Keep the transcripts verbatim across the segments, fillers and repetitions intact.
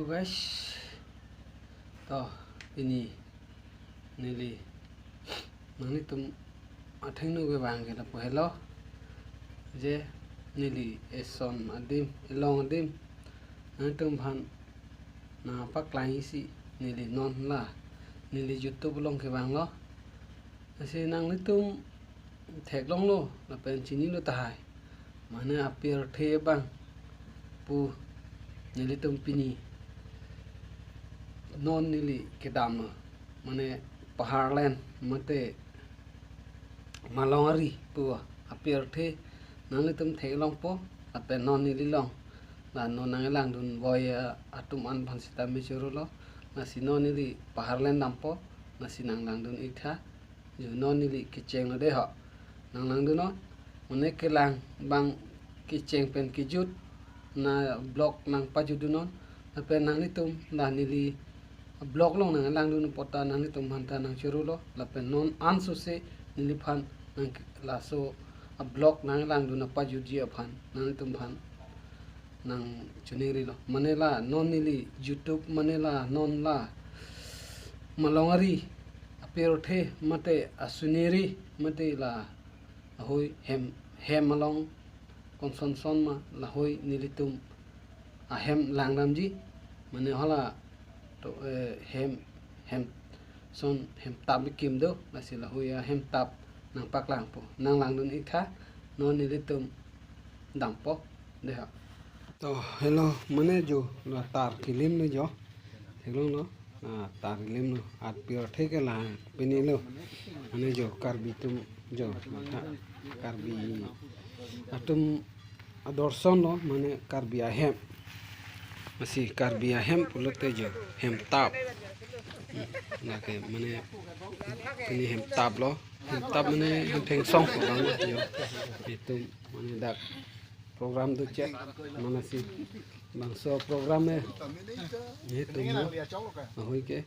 Guys, to pini neli nanglitum athengno kevang ke lapu helo, je neli eson adim, elong adim nanglitum aphan nangpaklang isi neli non la neli YouTube along kevanglo. Lasi nanglitum theklonglo lapen chinilo tahai, mane apirthe abang pu nelitum pini non neli kedamlo, mane Paharlen mate Malongari pu apirthe nanglitum theklongpo. Lapen non neli long la non nanglangdun voi atum an aphan sitame chorolo. Lasi non neli Paharlen dampo, lasi nanglangdun iktha. Jo non neli kechenglo dei ho. Nanglangdunnon. Mane kelang abang kecheng pen kejut, na vlog nangpajutdunnon. Lapen nanglitum la neli vlog along nanglangdun apot ta nanglitum aphanta nangchorolo. Lapen non ansose neliphan nang laso vlog nanglangdun apajutji aphan nanglitum aphan nangchoningrilo. Mane la non neli YouTube, mane la non la Malongari apirthe mate asuneri mate la lahei hem, hem along konsonson ma lahei nelitum ahem langdamji, mane hala to, eh, hem, hem son hem tap bikim do, lasi lahei ahem tap nangpaklangpo. Nanglangdun iktha, non nelitum dampo dei ha. To hello, mane jo la tar kelimlo jo. Theklonglo, ah, tar kelimlo, apirthe ke la pinilo. Mane jo Karbi atum jo, matha Karbi atum adorsonlo, mane Karbi ahem. Lasi Karbi ahem pulote jo hem tap. Hmm, lake mane pini hem taplo. Hem tap mane hem thengsong ko bang jo. Itum mane dak program dochek, mane si bangso program e. Itum lo, lahei ke.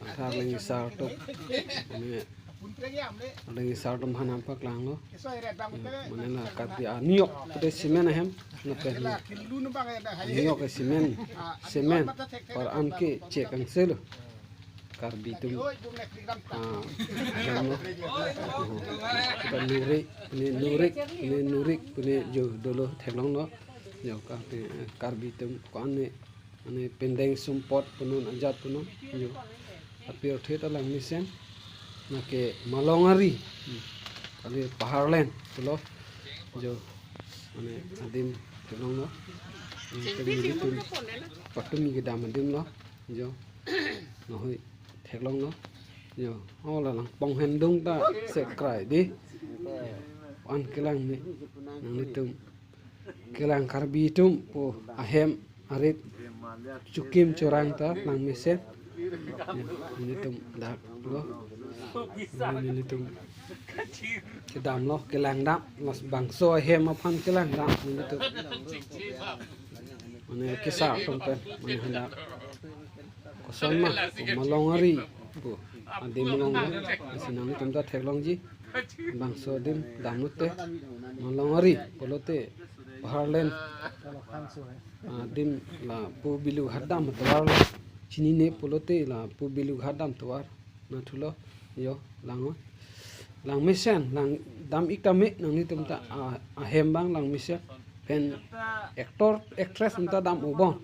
Athak leng isar tok. Mane leng isar atum aphan nangpaklanglo. Mane la Karbi a-New York pute cement ahem, lapen New York ke cement, cement par an ke chek angselo. Karbi atum, ah, ahem lo. Oh, kita Nurik, pini Nurik, pini Nurik, pini jo dolo theklonglo. Jo Karbi, eh, Karbi atum ko-an ne, mane Pendeng Sumpot punon, ajat punon, jo. Apirthe ta langmesen, lake Malongari, hmm, kali Paharlen pulo, jo, mane adim theklonglo. Mane adim nelitum patumi kedam adimlo, jo. Lahei theklonglo. Jo, oh, la lang pong hendung ta sekrai dei. An kelang ne. Nanglitum kelang Karbi atum pu ahem arit chukim churang ta langmesen. Jo, nelitum daklo. Nelitum kedamlo, kelangdam, lasi bangso ahem aphan kelangdam nelitum. Mane kesar atum pen, mane hadak koson ma, Malongari pu adim along, lasi nanglitum ta theklongji. Bangso adim damlote Malongari pulote Paharlen adim lapu Bilughat dam atovar lo. Chinine pulote lapu Bilughat dam atovar nathulo. Jo, lang, langmesen, langdam ik tame nanglitum ta, ah, ahem abang langmesen. Pen actor, actress atum ta dam-o bon.